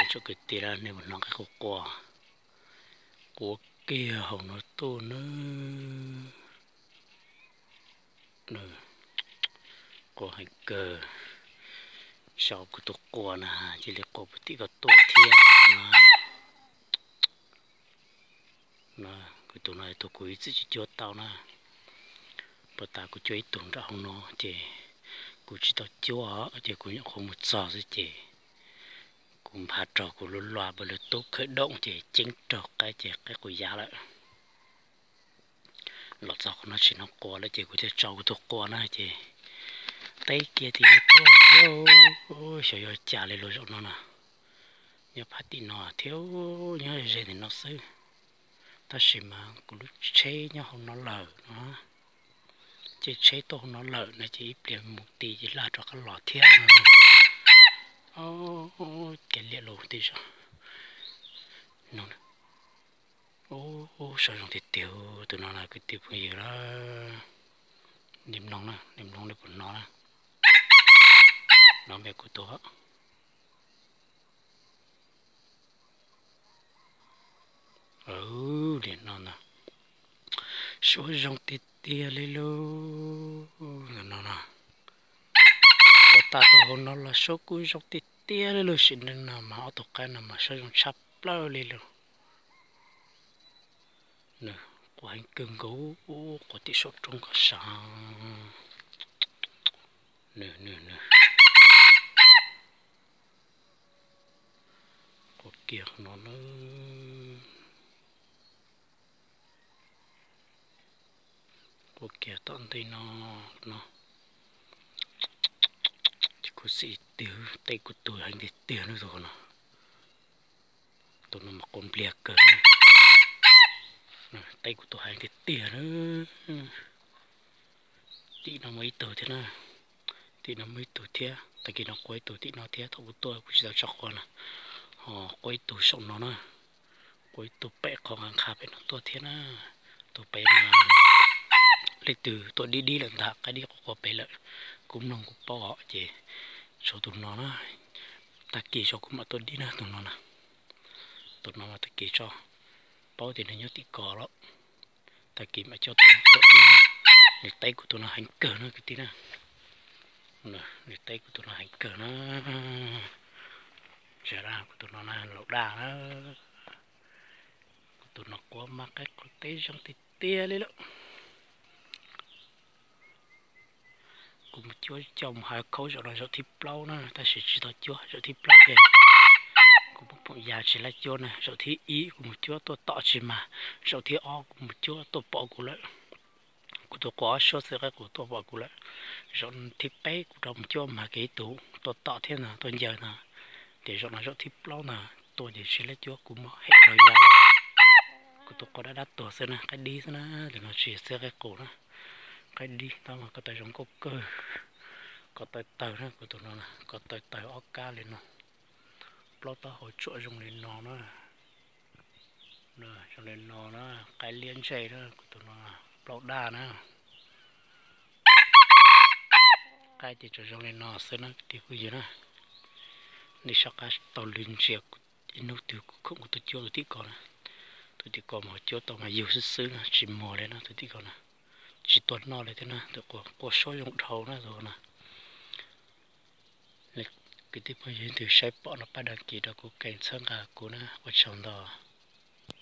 Tsoom kwv tij, nej puas hnov qaib qua qua, qua kiag hauv no tuaj na. Qua heev kawg. Xyov kuv tus qua na cia li qua puag tim ko tuaj thiab no. Kuv tus no tus kuv ib txwm tsis cuab tau na. Puag ta kuv cuab ib tug nram hauv no ces kuv tsis tau cuab ces kuv nyuam qhuav mus txog xwb ces kuv nphav raug kuv lub luag npawg lwg tub khawm doom ces ceeb raug qaib ces qaib qua yav lawm. Los txog qhov no tsis hnov qua lawm ces kuv thiaj tso kuv tus qua na ces teb kiag tim no tuaj thiab. Xyov yog cas li los zaum no na, nyob phab tim no thiab, nyob ze ntawm no xwb. Tab sis mas kuv lub tsheb nyob hauv no lawm no, ces tsheb tuaj hauv no lawm no ces ib pliag mus ti ces laj rov qab los thiab no. Kev liam lus tiag zog no. Ub, saib zoo tiag tiag tus no na kwv tij phooj ywg na. Nej mloog na, nej mloog nej puas hnov na. Hnov me kuv tus. Nim no na, suab zoo tiag tiag li lauj. Nim no na, puag ta tus hauv no los suab kuj zoo tiag tiag li lauj. Sim neej no mas ob tug qaib no mas suab zoo tshaj plaws li lauj. Nws qua heev kawg nkaus, qua tim saum roob ko sav. Nws, nws, nws qua kiag no na. Qua kiag tom ntej no, no. Ces kuv xim tiag, teb kuv tus heev tiag tiag na tus no. Tus no mas qua npliag kawg. Teb kuv tus heev tiag tiag na. Tim no muaj ib tug thiab na. Tim no muaj ib tug thiab, tag kis no qua ib tug tim no thiab, thaum kuv tuaj kuv tsis tau tso qua na. Ho qua ib tug saum no na. Qua ib tug pem qhov nqa nqha pem no tuaj thiab na. Tus pem mas leej twg tuaj dib dib lawm ntag, qaib dib qua qua pem lawm. Kuv mloog kuv paub os, ces tshuav tus no na. Tag kis tso kuv mam tuaj dib na tus no na. Tus no mas tag kis tso, paub tias nws nyob tim ko lawm. Tag kis mam coj tus no tuaj dib na. Nws teb kuv tus no heev kawg na kwv tij na. Nws teb kuv tus no heev kawg na. Kuv tus no na laus daj na. Kuv tus no qua mas qaib qua teb zoo tiag tiag li lawm. Kuv mus cuab coj mus hav khaub zaum no zaum thib plaub na, tab sis tsis tau cuab zaum thib plaub ces kuv pheej phoom ya tsis laib cuab na. Zaum thib ib kuv mus cuab tuaj tom tsis mag, zaum thib ob kuv mus cuab tuaj pom kuv lawm. Kuv tus qua ob suab xwb qaib qus tuaj pom kuv lawm. Zaum thib peb kuv rov mus cuab mag kiag ib tug tuaj tom thiab ntag, tuaj ncaws ntag. Ces zaum no zaum thib plaub ntag tuaj ces tsis laib cuab kuv muab hem rau ya lawm. Kuv tus qua dab dab tuag xwb na, qaib dib xwb na, tus no tsis yog xwb qaib qus na. Qaib dib tab mas ko taw zoo nkauj kawg. Ko taw tawg na, kuv tus no na ko taw tawg ob kab li no. Plaub taub hau tsuam zoo li no na. Zoo li no na, qaib liab ntsej na, kuv tus no plaub daj na. Qaib ces tsuas zoo li no xwb na kwv tij phooj ywg na. Nej soj qab tau lwg ntsia ib hnub twg kuv khoom kuv tuaj cuab tus tim ko na. Tus tim ko mas cuab tau mas yug xwb xwb na, tsis muag li na tus tim ko na. Tsis tuaj noj li thiab na, tus qua suab zoo dhau na tus no. Kwv tij phooj ywg leej twg saib pom no pab đăng ký rau kuv kênh txhawb nqa kuv na, ua tsaug ntau.